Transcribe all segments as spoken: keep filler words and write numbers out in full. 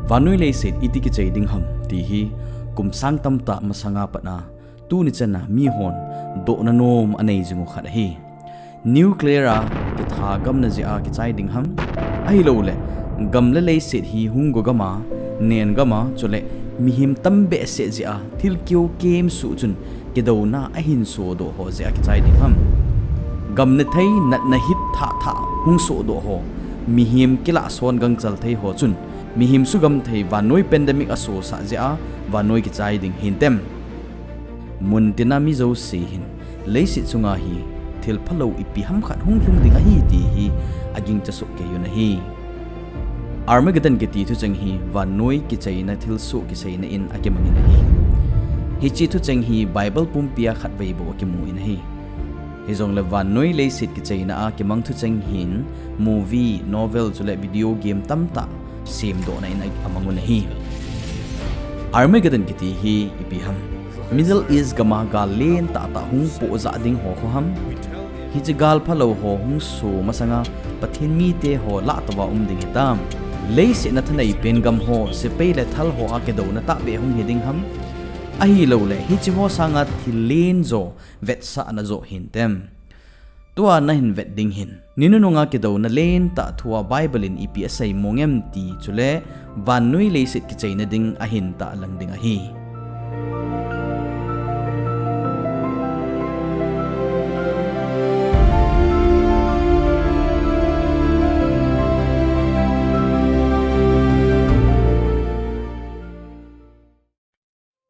Vannoi leiset iti kichai ding ham ti hi kum sang tamtah masanga pat a tuni chan a mihon dohna nom anei jing u khat ahi. Nuclear a kitha gamna jeh a kichai ding ham, ahilouleh gam le leiset hi hung go gam a, nen gam a, chule mihem tam behseh jeh a thil keo kem suh chun kidouna ahin sodoh ho jeh a kichai ding ham? Gam ne thei natna hit thah thah hung sodoh ho, mihem kilah son gangchal thei ho chun mihem sugam thei vannoi pandemic asosah jeh a vannoi kichai ding hintem? Muntina mi jouse hin leiset chunga hi thil phalou ipi ham khat hung lhung ding ahi ti hi agingcha soh kei un ahi. Armageddon kiti thucheng hi vannoi kichaina thilsoh kiseina in akimangin ahi. Hiche thucheng hi Bible pumpi a khatvei bou akimu in ahi. Hijongle vannoi leiset kichaina a kimang thucheng hin movie, novel chule video game tamtah semdohna in amang un ahi. Armageddon kiti hi ipi ham? Middle East gam a gal len tahtah hung pohjah ding ho khu ham? Hiche gal phalou ho hung so masanga Pathen mite ho lahtouva um ding hitam? Leiset a thanei pen gam ho sepai le thal ho a kidouna tahbeh hung hi ding ham? Ahilouleh hiche ho sanga thil len jo vetsahna jo hintem? Tua nahin vet ding hin, ni nunung a kidouna len tah thu a Bible in ipi asei mong em ti chule vannoi leiset kichaina ding ahin tahlang ding ahi.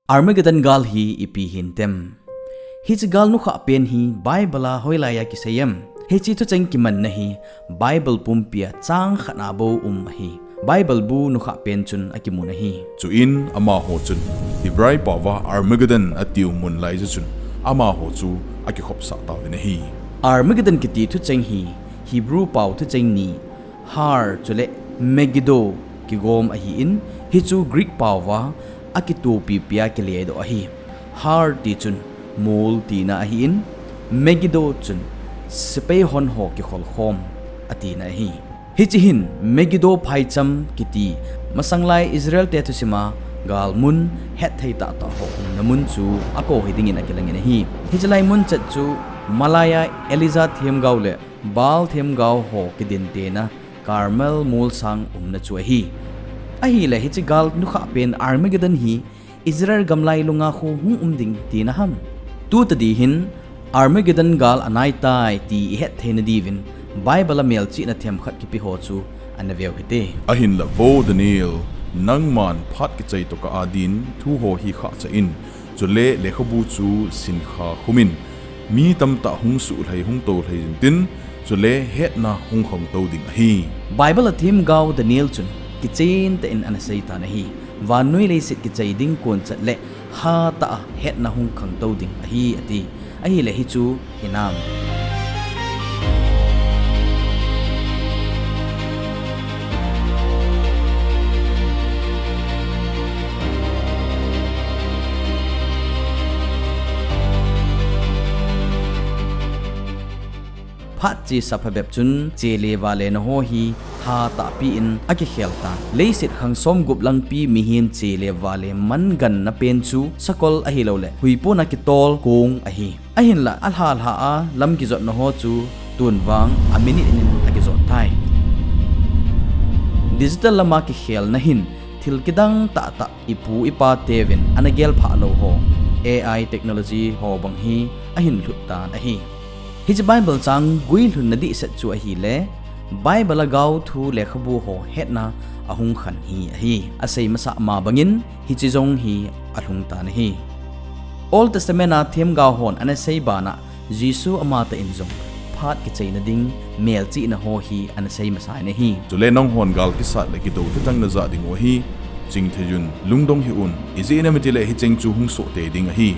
Armageddon gal hi ipi hintem? Hiche gal nukhah pen hi Bible a hoilai a kisei em? Hiche thucheng kimanna hi Bible pumpi a chang khat a bou um ahi. Bible bu nukhah pen chun akimun ahi. Chuin amaho chun Hebrai paova Armageddon atiu mun laija chun amaho chu akikhopsah tauvin ahi. Armageddon kiti thucheng hi Hebrew pao thucheng ni, Har chule Megiddo kigom ahin, hichu Greek paova akitopipi a kiledoh ahi. Har ti chun mol tina ahin, Megiddo chun sepai hon ho kikholkhom atina ahi. Hiche hin Megiddo phaicham kiti masanglai Israel te thusima galmun hetthei tahtah ho umna mun chu akou hi dingin akilangin ahi. Hiche lai mun chet chu malai a Elijah themgao le Baal themgao ho kidintena Carmel molsang umna chu ahi. Ahile hiche gal nukhah pen Armageddon hi Israel gam lailunga khu hung um ding tina ham? Tu tadi hin Armageddon gal anaitai ti ihet theina diuvin Bible a melchihna themkhat kipe ho chu ana veu hite. Ahinla vo Daniel, nangman phat kichai tokah a din thu ho hi khahcha in, chule lekhabu chu sinkha khumin, mi tamtah hung suhlhai hung toulhai intin, chule hetna hung khangtou ding ahi. Bible a themgao Daniel chun kichen tah in ana seitan ahi. Vannoi leiset kichai ding konchat le hatah a hetna hung khangtou ding ahi ati. Ahile hichu hinam? Phat chesa phabep chun chele valena ho hi hatahpi in akikhel tan. Leiset khang somgup langpi mihem chele vale manganna pen chu sakol ahilouleh huipona kitol kong ahi. Ahinla alhalha a lam kijotna ho chu tunvang a minute in akijot tai. Digital lama kikhelna hin thil kidang tahtah ipu ipa teuvin ana gelphah lou ho, A I technology ho bang hi ahin lhut tan ahi. Hiche Bible chang guilhunna dihset chu ahile, Bible a gaothu lekhabu ho hetna ahung khan hi ahi. Asei masah ma bangin hiche jong hi alhung tan ahi. Old Testament a themgao hon ana sei bana Jesu amatah in jong phat kichaina ding melchihna ho hi ana sei masa in ahi. Chule nanghon gal kisat le kidou thutang najah dingu ahi. Chingtheiyun, lungdong hih un, ijeh inem itile hicheng chu hung soh tei ding ahi.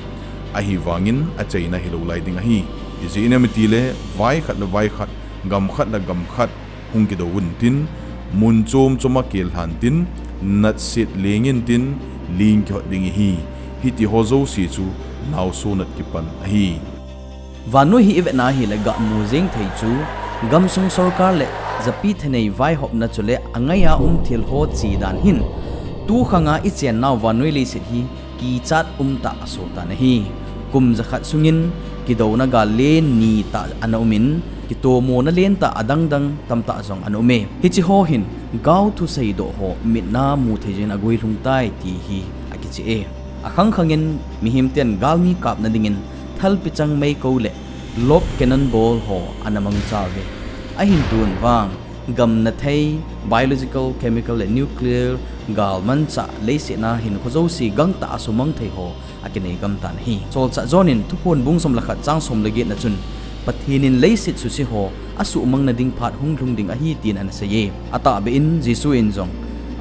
Ahivangin achaina hilou lai ding ahi. Ijeh inem itile vai khat le vai khat, gam khat le gam khat hung kidou untin, mun chom choma killhan tin, natset lengin tin, ling kihot ding ihi. Hitiho jouse chu naoso nat kipan ahi. Vannoi hi ivetna ahile gamu jeng thei chu gamsung sorkar le japi thanei vaihopna chule angaiya um thilho chedan hin Tukhanga ichennau vannoi leiset hi kichat umtah asotan ahi. Kum jakhat sungin kidouna gal len nitah ana umin, kitomona lentah adangdang tamtah jong ana ume. Hicheho hin gaothuseidoh ho mitna muthei jin aguilhung tai ti hi akicheh e. Akhangkhangin mihemten galmi kapna dingin thalpichang meikou le lop cannonball ho ana mangcha uve. Ahin tun vang, gamna thei, biological, chemical le nuclear galmanchah leiset a hinkho jouse gangtah a sumang thei ho akinei gamtan ahi. Solchah John in Thuphon bung som le khat chang som le get na chun, Pathen in leiset suse ho asumangna ding phat hunglhung ding ahi tin anaseiye. Atahbeh in Jesu in jong,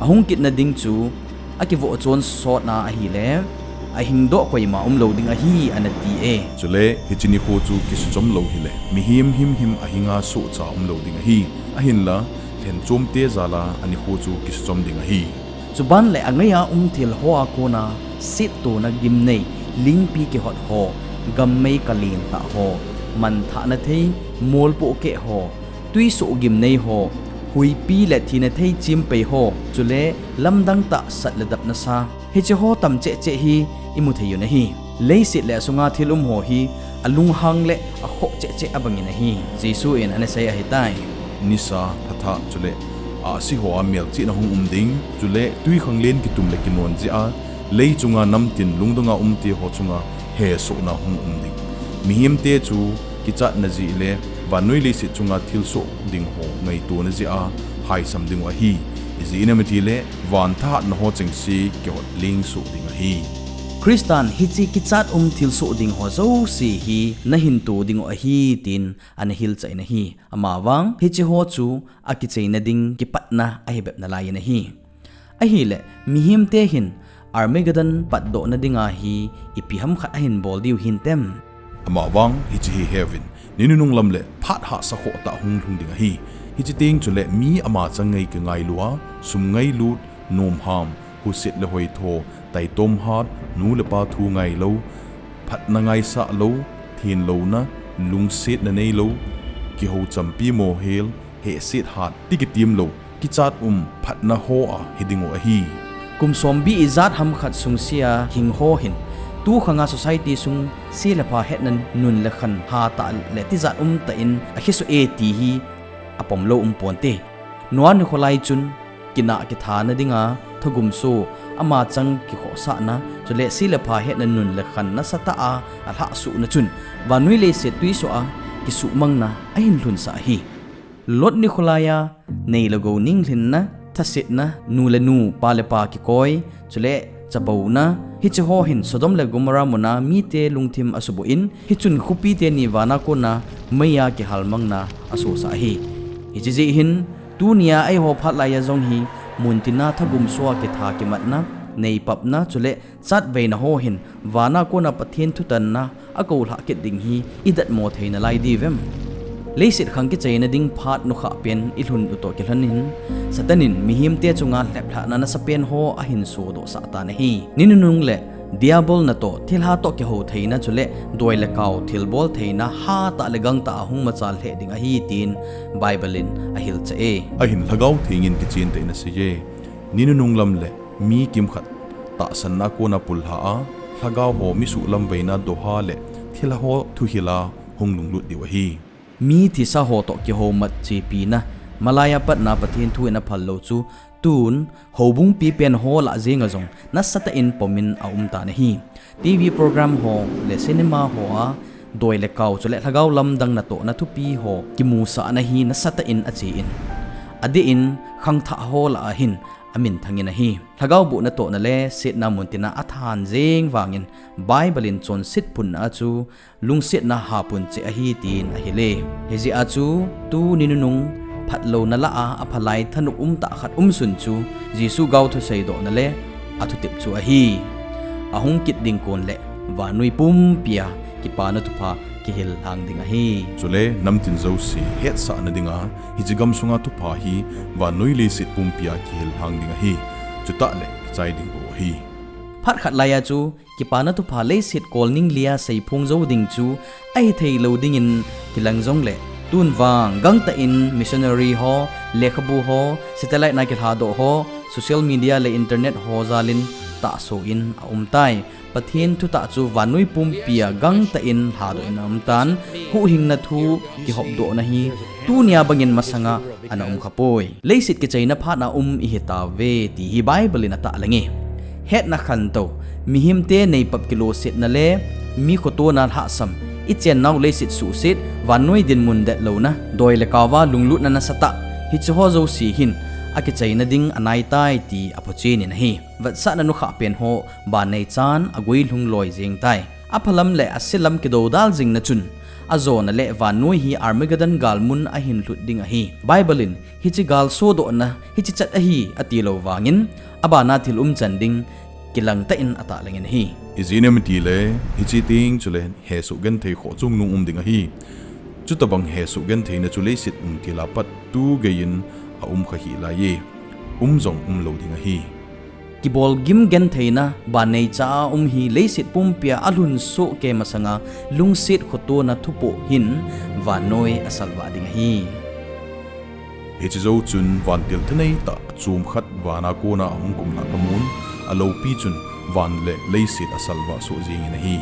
ahung kitna ding chu akivoh chon sotna ahile, ahingdoh koima umlou ding ahi, anati e. Chule hiche nikho chu kisuchom lou hile, mihem himhim ahinga sohcha umlou ding ahi. Ahinla, lhenchomte jal a anikho chu kisuchom ding ahi. Chuban le angaiya um thil hoa kona settona gimnei, lingpi kihot ho, gammei kalentah ho, manthahna thei, molpohkeh ho, twisoh gimnei ho, huipi le thina thei chempei ho, chule lamdang tah sat le dapna sa, hicheho tam chehcheh hi imu thei u ahi. Leiset le asunga thil um ho hi alunghang le akhoh chehcheh abangin ahi. Jesu in anasei ahitai. Nisa, thathah chule ahsi hoa melchihna hung um ding, chule twikhanglen kitum le kinon jeh a, lei chunga namtin lungdonga umte ho chunga hesohna hung um ding. Mihemte chu kichatna jeh le vannoi leiset chunga thilsoh ding ho ngaitona jeh a haisam dingu ahi. Ijeh inem itile, van thahatna ho chengse kihot lengsoh ding ahi. Christan hiche kichat um thilsoh ding ho jouse hi nahinto dingu ahi tin anahilchah in ahi. Amavang hicheho chu akicheina ding kipatna ahibep nalai in ahi. Ahile, mihemte hin Armageddon patdohna dinga hi ipi ham khat ahin bol diu hintem? Amavang hiche hi heuvin, ni nunung lam le phat hahsa khoh tah hunglhung ding ahi. Hiche teng chule mi ama chang ngai kingailua, sum ngailut, nomham, huset le hoitho, taitom hat, nu le pa thu ngailou, phatna ngaisah lou, thenlouna, lungsetna neilou, kihou champi mohel, hehset hat, ti kitem lou, kichat um phatna hoa hidingu ahi. Kum sombi ijat ham khat sungse a hingho hin, tukhanga society sung se le pha hetna nun le khan hatah le tijat umtah in akhesoh e ti hi apomlou umponte. Noah nikho lai chun, kinah kithana dinga thagumso, ama chang kikhohsahna, chule se le pha hetna nun le khan nasatah a alhahsuhna chun, vannoi leiset twisoh a kisuhmangna ahin lhunsah ahi. Lot nikho laiya, nei le gou ninglhinna, thasetna, nu le nu, pa le pa kikoi, chule chapouna, hicheho hin Sodom le Gomorrah muna mite lungthim asuboh in, hichun khopi teni vana kona meiya kihalmangna asosah ahi. Hiche jeh hin, tunia eiho phat laiya jong hi, muntina thagumsoa kitha kimatna, neipapna, chule chatveina ho hin, vana kona Pathen thutanna akoulhah kit ding hi idatmo thei nalai diuvem? Leiset khang kicheina ding phat nukhah pen ilhun utoh kilhon in, Satan in mihemte chunga lheplhahna nasapen ho ahin sodohsah tan ahi. Ni nunung le Diabol natoh thilha toh kihou theina chule doi le kao thilbol theina hatah le gangtah a hung machal lheh ding ahi tin Bible in ahilchah e. Ahin Lhagao Theng in kichen tah in aseiye. Ni nunung lam le mi kimkhat tahsanna kona pullha a, lhagao ho misuhlamveina doha le thilha ho thuhil a hung lunglut diu ahi. Mi thisa ho toh kihoumat chepina, malaiya patna Pathen thu in aphal lou chu, tun, houbung pipen ho lah jenga jong nasatah in pomin aumtan ahi. TV program ho le cinema hoa doi le kao chule lhagao lamdang natohna thupi ho kimusahna hi nasatah in ache in, adeh in khangthah ho lah a hin aminthangin ahi. Lhagao boh natohna le setna muntina athan jeng vangin Bible in chonset phunna a chu lungsetna hapun cheh ahi tin ahile. Hijeh a chu tuni nunung phatlouna lah a aphalai thanop umtah khat umsun chu Jesu gaothuseidohna le athutep chu ahi. Ahung kit ding kon le vannoi pumpia kipana thupha kihil lhang ding ahi. Chule namtin jouse hetsahna dinga hiche gamsunga thupha hi vannoi leiset pumpia kihil lhang ding ahi. Chutah le kichai ding bou ahi. Phat khat laiya chu kipana thupha leiset kolning lia seiphong jou ding chu ahitheilou dingin kilang jongle, tun vang gangtah in missionary ho, lekhabu ho, satellite na kilhadoh ho, Social media le internet ho jalin tahso in aumtai. Pathen thutah chu vannoi pumpia gangtah in lhadoh in aumtan, huhhingna thu kihopdohna hi tunia bangin masanga ana umkhapoi. Leiset kichaina phatna um ihitauve ti hi Bible in atahlang e. Hetna khantou, mihemte neipap kilosetna le mi khotona lhahsam, ichennau leiset suhset, vannoi dinmun detlouna, doi le kauva lunglutna nasatah, hicheho jouse hin akichaina ding anaitai ti aphochen in ahi. Vetsahna nukhah pen ho banneichan aguilhung loi jengtai. Aphalam le aselam kidoudal jingna chun, ajona le vannoi hi Armageddon galmun ahin lhut ding ahi. Bible in hiche gal sodohna hiche chat ahi atilou vangin, abana thil umchan ding kilangtah in atahlangin ahi. Ijeh inem itile, hiche teng chule hesoh genthei khoh chungnung um ding ahi. Chutobang hesoh gentheina chu leiset umtila pat tugeiyin aumkha hih laiye, um jong umlou ding ahi. Kibolgim gentheina banneicha a um hi leiset pumpia alhunsoh kei masanga lungset khotona thupoh hin vannoi asalvah ding ahi. Hiche jou chun vantil thaneitah chomkhat vana kona ahung kumlhah pamun, aloupi chun van le leiset asalvah soh jengin ahi.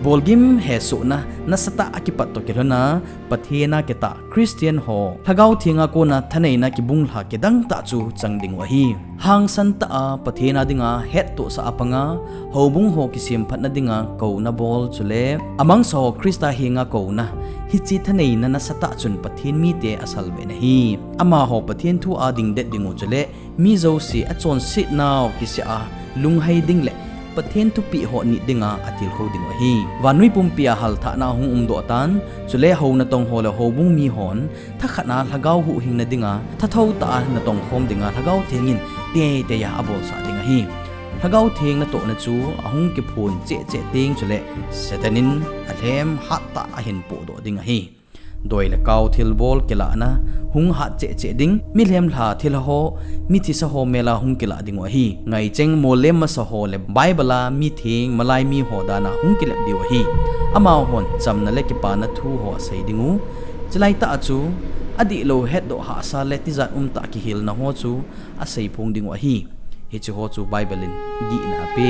Bolgim hesohna nasatah a kipat toh kilhona Pathen a kitah Christian ho Lhagao Thenga kona thaneina kibunglha kidangtah chu chang dingu ahi. Hangsan tah a Pathen a dinga hettohsah a panga, houbung ho kisemphatna dinga kouna bol chule amangsaho Christa henga kouna, hiche thaneina nasatah chun Pathen mite asalvah in ahi. Amaho Pathen thu a dingdet dingu chule mi jouse achonsetnau kiseh a lunghei ding le Pathen thupeh ho nit dinga atilkhou dingu ahi. Vannoi pumpia halthahna ahung umdoh tan, chule hou natong ho le houbung mihon thakhat a Lhagao huhhingna dinga thathou tah a natongkhom dinga Lhagao Theng in teitei a abolsah ding ahi. Lhagao Theng natohna chu ahung kiphon chehcheh teng chule Satan in alhem hattah ahin pohdoh ding ahi. Doi le kau thilbol kilahna hung hat chehcheh ding, milhem lha thilha ho, mithisa ho mel a hung kilah dingu ahi. Ngaicheng mollem masa ho le Bible a mitheng malai miho dan a hung kilep diu ahi. Amahon chamna le kipana thu ho asei dingu. Chulaitah a chu adihlou hetdoh hahsa le tijat umtah kihilna ho chu aseiphong dingu ahi. Hicheho chu Bible in gihna ape.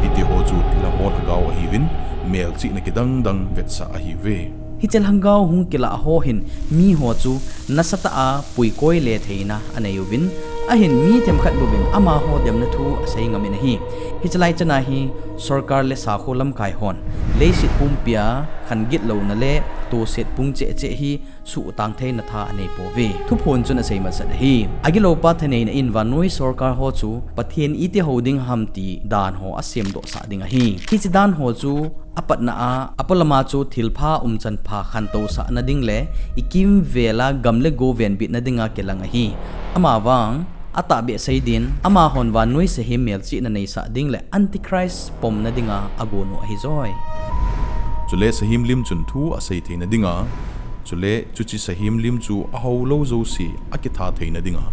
Hitiho chu thilha ho lhagao ahiuvin, melchihna kidangdang vetsah ahiuve. Hiche lhagao hung kilah ho hin miho chu nasatah a puikoi le theina aneiuvin, ahin mi themkhat bouvin amaho demna thu asei ngamin ahi. Hiche laichana hi sorkar le sakho lamkai hon leiset pumpia khangit louna le toset pung chehcheh hi suhtang theina tha aneipouve. Thuphon chun asei masat ahi. Agiloupa thaneina in vannoi sorkar ho chu Pathen iti hou ding ham ti dan ho asemdohsah ding ahi. Hiche dan ho chu apatna a, apolama chu thilpha umchan pha khantousahna ding le ikimvela gam le go venbitna dinga kilang ahi. Amavang, atahbeh sei din, amahon vannoi sahem melchihna neisah ding le Antichrist pomna dinga agonu ahijoi. Chule sahem lim chun thu asei theina dinga, chule chuche sahem lim chu ahoulou jouse akitha theina dinga,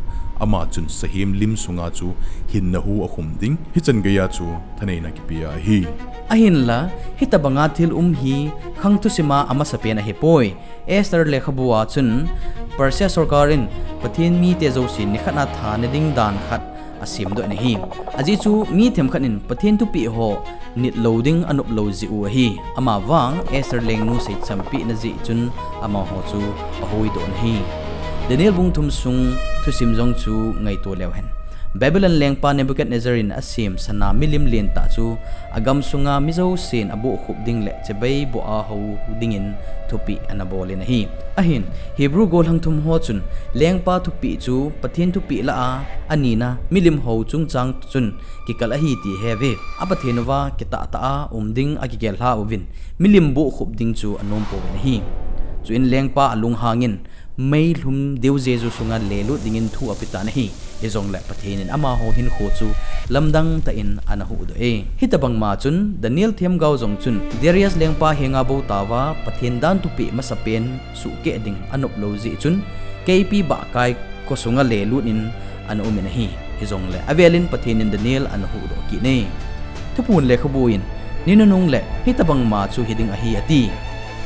ama chun sahem lim sunga chu hinna hu akhum ding, hichan geiya chu thaneina kipea ahi. Ahinla, hitobanga thil um hi khang thusima amasapen ahipoi. Esther lekhabua chun Persia sorkar in Pathen mite jouse nikhat a thana ding dan khat asemdoh in ahi. Ajeh chu mi themkhat in Pathen thupeh ho nitlou ding anoplou jeh u ahi. Amavang Esther lengnu seichampehna jeh chun amaho chu ahoidoh in ahi. Daniel bung thum sung thusim jong chu ngaito leu hen. Babylon lengpa Nebuchadnezzar in asem sana milim lentah chu agam sunga mi jousen abohkhup ding le chibai boh a hou dingin thupeh anabolin ahi. Ahin, Hebrew gollhang thum ho chun lengpa thupeh chu Pathen thupeh lah a anina milim ho chungchang chun kikal ahi ti aheuve. A Pathen uva kitahtah a um ding akigel lha uvin, milim bohkhup ding chu anom pouvin ahi. Chuin lengpa alunghangin meilhum deujeju sunga lelut dingin thu apetan ahi. Hijongle Pathen in amaho hinkho chu lamdang tah in anahuhdoh e. Hitobangma chun Daniel themgao jong chun Darius lengpa henga bou taova Pathen dan thupeh masapen suhkeh ding anoplou jeh chun keipi bahkai khosunga lelut in anaumin ahi. Hijongle avelin Pathen in Daniel anahuhdoh kit e. Thuphon lekhabu in, ni nunung le hitobangma chu hiding ahi ati.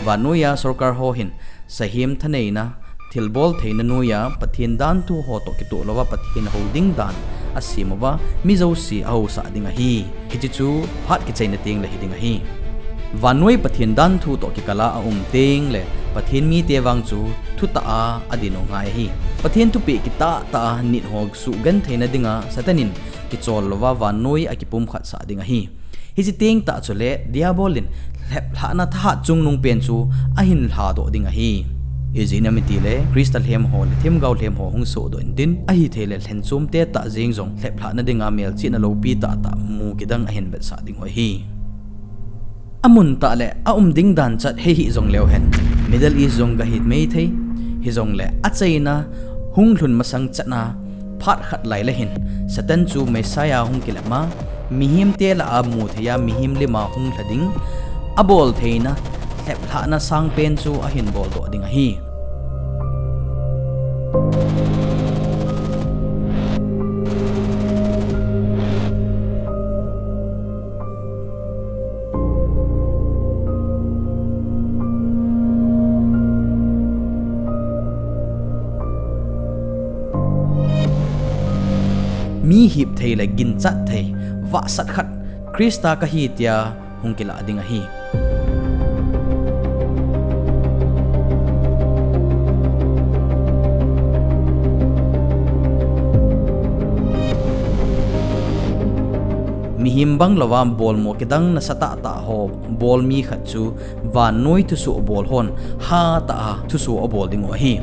Vannoiya sorkar ho hin sahem thaneina, thilbol theina noiya Pathen danthu ho toh kitoh louva Pathen hou ding dan asem uva, mi jouse ahaosah ding ahi. Hiche chu phat kichaina tengle hiding ahi. Vannoi Pathen danthu toh kikala aum tengle, Pathen mite vang chu thutah a adin u ngai ahi. Pathen thupeh kitahtah a nit ho suhgentheina dinga Satan in kichol louva vannoi akipumkhatsah ding ahi. Hiche tengtah chule Diabol in lheplhahna thahat chungnung pen chu ahin lhadoh ding ahi. Ijeh inem itile Christa lhem ho le themgao lhem ho hung sohdoh intin, ahitheile lhenchomte tah jeng jong lheplhahna dinga melchihna loupi tahtah mu kidang ahin vetsah dingu ahi. Amun tah le aum ding dan chat hei hih jongleu hen, Middle East jong gahi maithei. Hijongle achaina hunglhun masang chatna phat khat laile hin Satan chu Messiah hung kilepma, mihemte lah a mutheiya mihem lima hung lha ding, aboltheina lheplhahna sangpen chu ahin boldoh ding ahi. Mi hipthei le ginchatthei, vahsat khat Christa kahi tia hung kilah ding ahi. Mihem bang louva bolmo kidang nasatah tah ho bol mi khat chu vannoi thusoh bol hon hatah a thusoh abol dingu ahi.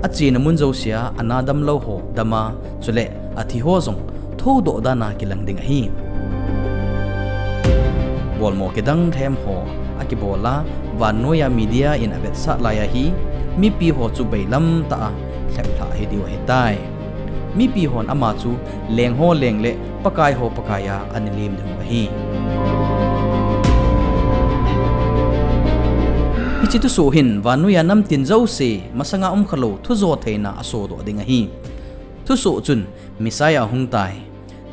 Achena mun jousea ana damlou ho dama, chule athi ho jong thoudoh dana kilang ding ahi. Bolmo kidang lhem ho akibola, vannoiya media in avetsah laiya hi mipi ho chu bailamtah a lheplhah hidiu ahitai. Mipi hon ama chu leng ho leng le Pakai ho Pakaiya ana lem dingu ahi. Hiche thusoh hin vannoiya namtin jouse masanga umkhalou thujo theina asodoh ding ahi. Thusoh chun Messiah ahung tai,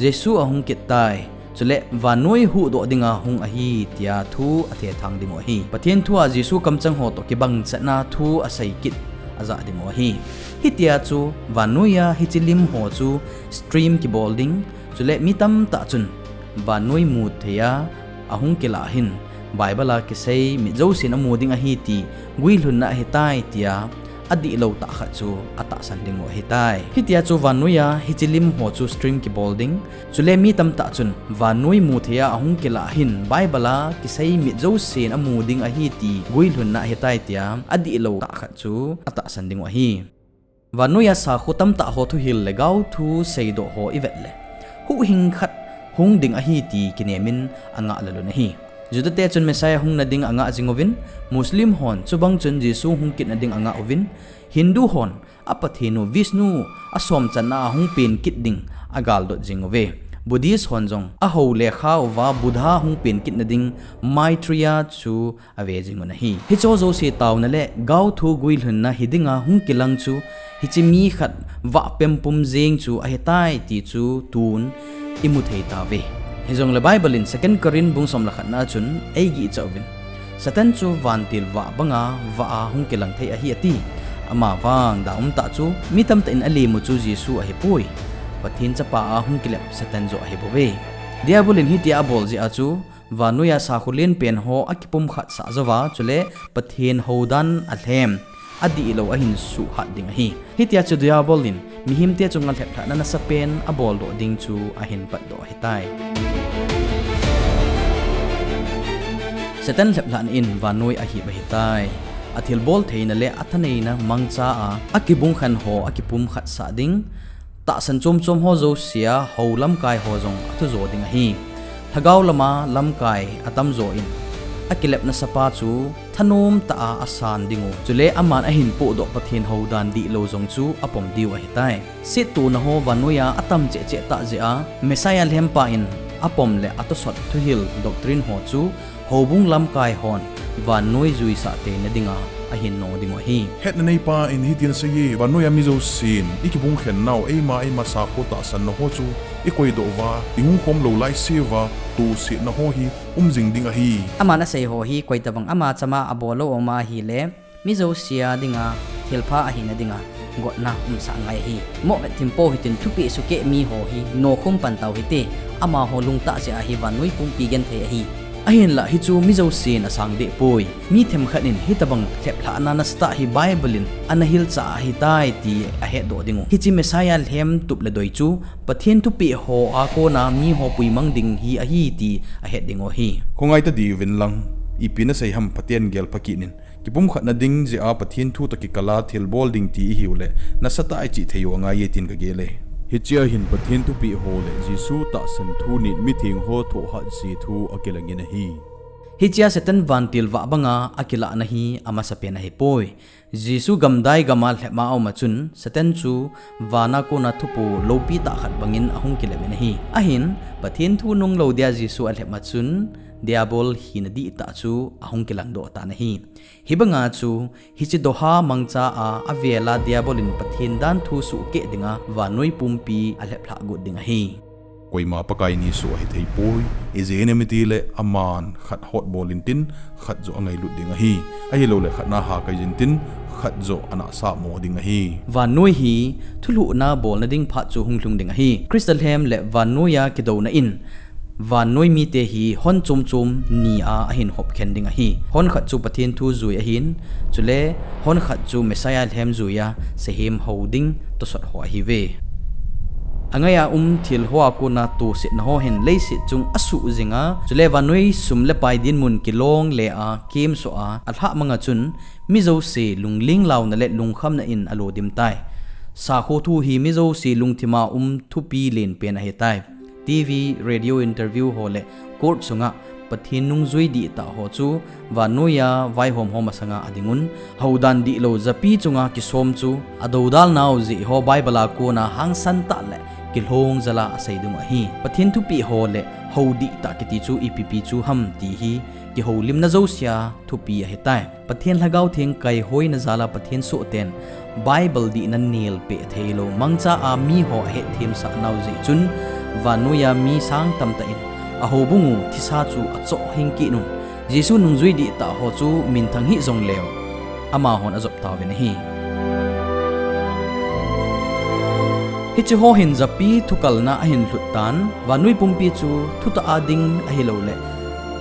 Jesu ahung kit tai, chule vannoi huhdoh dinga hung ahi tia thu athethang dingu ahi. Pathen thua Jesu kamchang ho toh kibangsatna thu asei kit ajah dingu ahi. Hitia chu vannoiya hiche lim ho chu stream kibol ding, chule mi tamtah chun vannoi mutheiya ahung kilah hin Bible a kisei mit jousen amu ding ahi ti guilhunna ahitai tia adihlou tah khat chu atahsan dingu ahitai. Hitia chu vannoiya hiche lim ho chu stream kibol ding, chule mi tamtah chun vannoi mutheiya ahung kilah hin Bible a kisei mit jousen amu ding ahi ti guilhunna ahitai tia adihlou tah khat chu atahsan dingu ahi. Vannoiya sakho tamtah ho thuhil le gaothu seidoh ho ivet le, huhhing khat hung ding ahi ti kinemin angah lel un ahi. Judate chun Messiah hungna ding angah jinguvin, Muslim hon chubang chun Jesu hung kitna ding angah uvin, Hindu hon a Pathen u Vishnu asomchanna a hung pen kit ding agaldot jinguve. Buddhist hon jong ahou le khauva Buddha hung pen kitna ding Maitreya chu ave jingun ahi. Hicheho jouse taona le gaothu guilhunna hidinga hung kilang chu hiche mi khat vahpem pum jeng chu ahitai ti chu tun imu thei tauve. Hijongle Bible in Second Corinth bung som le khatna a chun eigihcha uvin, Satan chu vantil vah banga vah a hung kilang thei ahi ati. Amavang da umtah chu mi tamtah in alemu chu Jesu ahipoi, Pathen chapa a hung kilep Satan joh ahibouve. Diabol in hitia abol jeh a chu vannoiya sakho lenpen ho akipumkhatsah jouva, chule Pathen houdan alhem, adihlou ahin suhhat ding ahi. Hitia chu Diabol in mihemte chunga lheplhahna nasapen aboldoh ding chu ahin patdoh ahitai. Satan lheplhahna in vannoi ahip ahitai. Athilbol theina le athaneina mangcha a akibungkhen ho akipumkhatsah ding, tahsan chomchom ho jousea hou lamkai ho jong athujo ding ahi. Lhagao lama lamkai atamjo in akilepna sapa chu thanom tah a asan dingu, chule aman ahin pohdoh Pathen houdan dihlou jong chu apom diu ahitai. Settona ho vannoiya atam chehcheh tah jeh a Messiah lhempa in apom le atosot thuhil doctrine ho chu houbung lamkai hon vannoi juisah theina dinga ahin no dingu ahi. Hetna neipa in hitin aseiye, vannoiya mi jousen ikibungkhennau eima eima sakho tahsanna ho chu ikoidoh uva, ihung khomlou laiseuva tohsetna ho hi um jing ding ahi. Aman asei ho hi koitobang ama chama abol lou uma ahile, mi jousea dinga thilpha ahina dinga gotna umsah ngai ahi. Mohvet thim po hitin thupeh sukeh miho hi nokhum pan tau hite, amaho lungtah jeh a hi vannoi pumpi genthei ahi. Ahinlah hichu mi jousen asang deh poi. Mi themkhat in hitobang lheplhahna nasatah hi Bible in ana hilchah ahitai ti ahetdoh dingu. Hiche Messiah lhem tup le doi chu Pathen thupeh ho a kona miho puimang ding hi ahi ti ahet dingu ahi. Khongai ta diuvin lang, ipi nasei ham phaten gelpha kit in. Kipumkhatna ding jeh a Pathen thu toh kikal a thilbol ding ti ihiu le, nasatah a ichih thei u angaiye tin kagel e. Hichea hin Pathen thupeh ho le Jesu tahsan thu nin mitheng ho thohhat ji thu akilangin ahi. Hichea Satan vantil vah banga akilahna hi amasapen ahipoi. Jesu gamdai gam a lhep a aum a chun, Satan chu vana kona thupo loupi tah khat bangin ahung kilep in ahi. Ahin, Pathen thu nunglou dia Jesu alhep a chun, Diabol hina dihtah chu ahung kilangdoh tan ahi. Hibanga chu, hiche doha mangcha a, avela Diabol in Pathen danthu suhkeh dinga vannoi pumpi alheplhah got ding ahi. Koima Pakai ni soh ahithei poi, ijeh inem itile aman khat hotbol intin, khat joh angailut ding ahi. Ahiloule khat na hakai jintin, khat joh anahsah mo ding ahi. Vannoi hi thulhuhna bolna ding phat chu hunglhung ding ahi. Christa lhem le vannoiya kidouna in, vannoi mite hi hon chom chom ni a ahin hopkhen ding ahi. Hon khat chu Pathen thu jui ahin, chule hon khat chu Messiah lhem juiya sahem hou ding tosot ho ahiuve. Angaiya um thil hoa kona tosetna ho hin leiset chung asuh jinga, chule vannoi sum le pai dinmun kilongle a, kemsoh a, alhahmanga chun, mi jouse lungling launa le lungkhamna in alo dimtai. Sakho thu hi mi jouse lungthima um thupi lenpen ahitai. TV, radio interview ho le court sunga Pathen nungjui dihtah ho chu vannoiya vaihom ho masanga adingun, houdan dihlou japi chunga kisom chu adoudalnau jeh ho Bible a kona hangsan tah le kilhong jala asei dingu ahi. Pathen thupeh ho le hou dihtah kiti chu ipipi chu ham ti hi kihoulimna jousea thupi ahitai. Pathen Lhagao Theng kaihoina jala Pathen sohten Bible dihna nelpeh theilou mangcha a miho ahetthemsah nau jeh chun, vannoiya mi sang tamtah in ahoubungu thisa chu achoh hing kit un. Jesu nungjui dihtah ho chu minthang hih jongleu, amahon ajop tauvin ahi. Hiche ho hin japi thukalna ahin lhut tan, vannoi pumpi chu thutah a ding ahiloule,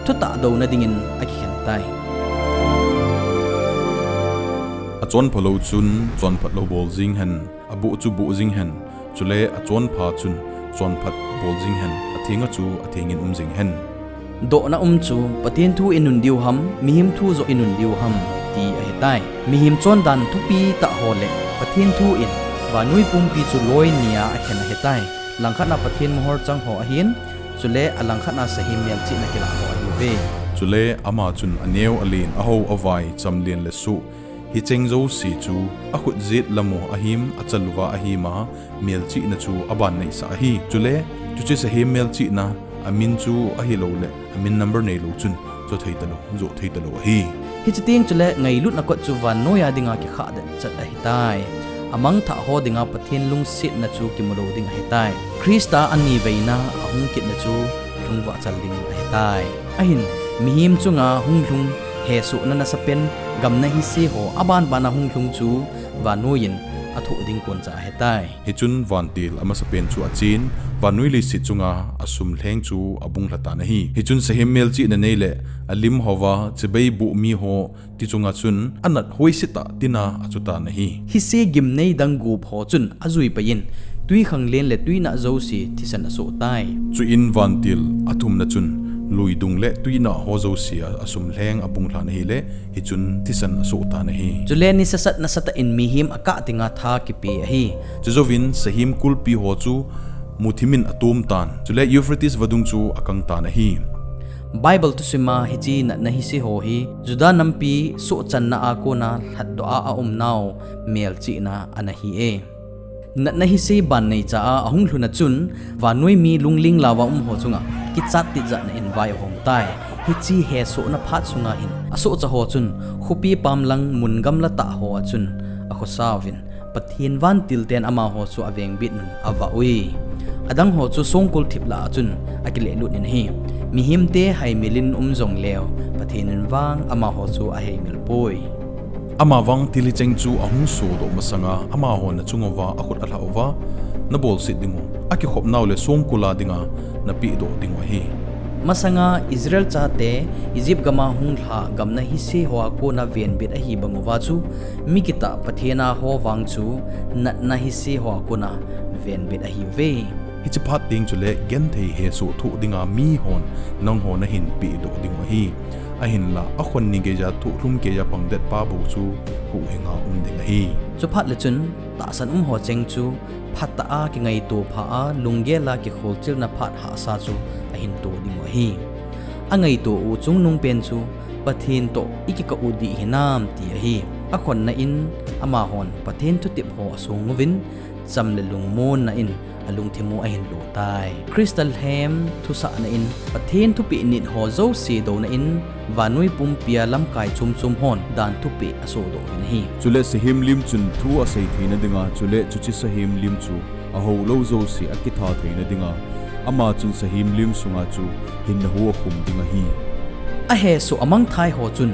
thutah douna dingin akikhen tai. Achonphalou chun chonphat lou bol jing hen, aboh chu boh jing hen, chule achonpha chun chonphat bol jing hen, athenga chu athengin um jing hen. Dohna um chu Pathen thu inun diu ham, mihem thu joh inun diu ham ti ahitai. Mihem chondan thupi tah ho le Pathen thu in vannoi pumpi chu loi nia akhen ahitai. Langkhatna Pathen mohor chang ho ahin, chule alangkhatna sahem melchihna kilah ho ahiuve. Chule ama chun aneo alen, ahou avai, chamlen le soh, hicheng jouse chu akhut jet lamu ahim, achaluva ahima, melchihna chu aban neisah ahi. Chule chuche sahem melchihna amin chu ahiloule amin number neilou chun joh thei talou, joh thei talou ahi. Hiche teng chule ngailutna kot chu vannoiya dinga kikhahdet chet ahitai. Amangthah ho dinga Pathen lungsetna chu kimulou ding ahitai. Christa aniveina ahung kitna chu lhungvahchal ding ahitai. Ahin, mihem chunga hunglhung hesohna nasapen, gamna hise ho abanbana hunglhung chu vannoiyin athoh ding koncha ahitai. Hichun vantil amasapen chu achen, vannoi leiset chunga asumlheng chu abunglha tan ahi. Hichun sahem melchihna neile alim houva chibai boh miho ti chunga chun anat hoisetah tina achutan ahi. Hise gimnei dang gup ho chun ajui paiyin, twikhanglen le twinah jouse thisan asohtai. Chuin vantil athumna chun luidung le twinah ho jousea asumlheng abunglhan ahile, hichun thisan asohtan ahi. Chule nisasat nasatah in mihem akah dinga tha kipe ahi. Chujouvin sahem kulpi ho chu muthimin atomtan, chule Euphrates vadung chu akangtan ahi. Bible thusima hiche natna hise ho hi Juda nampi sohchanna a kona lhatdoh a aumnau melchihna ana hi e. Natna hise banneicha a ahunglhuna chun, vannoi mi lungling laova umho chunga kichat tijatna in vai ahomtai. Hiche hesohna phat sunga hin asohcha ho chun, khopi pamlang mun gamla tah hoa chun akhosauvin, Pathen vantilten amaho chu avengbitnun avah ui. Adangho chu songkul thip lah a chun akilehlut in ahi. Mihemte haimilin um jongleu, Pathen in vang amaho chu aheimil poi. Amavang thil hicheng chu ahung sodoh masanga, amahon nachunguva akhut alhah uva, nabolset dingu, akikhopnau le songkul a dinga napehdoh dingu ahi. Masanga Israel chate Egypt gama hung lhah gamna hise hoa kona venbit ahi banguva chu, mi kitah Pathen a ho vang chu natna hise hoa kona venbit ahiuve. Hiche phat teng chule genthei hesoh thoh dinga mihon nangho nahin pehdoh dingu ahi. Ahinla akhon ni geija thohlum geija pangdet pa bou chu huhhinga um ding ahi. Chuphat le chun tahsan umho cheng chu phatah a kingaito pha a lunggel a kikholchilna phat hahsa chu ahin to dingu ahi. Angaito u chungnungpen chu Pathen toh ikikah u dih hinam ti ahi. Akhonna in amahon Pathen thutep ho asong uvin, cham le lungmonna in alungthim u ahin lo tai. Christa lhem thusahna in Pathen thupeh nit ho jouse douna in vannoi pumpia lamkai chomchom hon dan thupeh asohdoh uvin ahi. Chule sahem lim chun thu asei theina dinga, chule chuche sahem lim chu ahoulou jouse akitha theina dinga, ama chun sahem lim sunga chu hinna hu akhum ding ahi. Ahesoh amangthai ho chun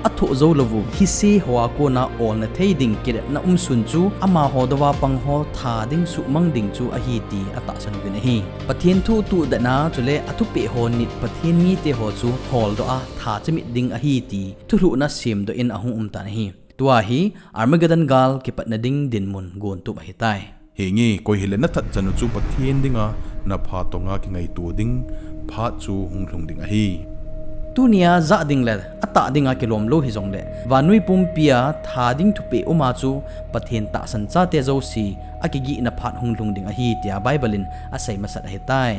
athoh jou louvu hise hoa kona olna thei ding kinepna umsun chu amaho douva pangho tha ding suhmang ding chu ahi ti atahsan uvin ahi. Pathen thu tuhdetna chule athupeh ho nit Pathen mite ho chu holdoh a tha chemit ding ahi ti thulhuhna semdoh in ahung umtan ahi. Tua hi Armageddon gal kipatna ding dinmun gontup ahitai. Henge, koi hile nathat chanu chu Pathen dinga napha tonga kingaito ding phat chu hunglhung ding ahi. Tunia jah ding le atah dinga kilomlou hijongle vannoi pumpia tha ding thupeh uma chu Pathen tahsan chate jouse akigihna phat hunglhung ding ahi tia Bible in asei masat ahitai.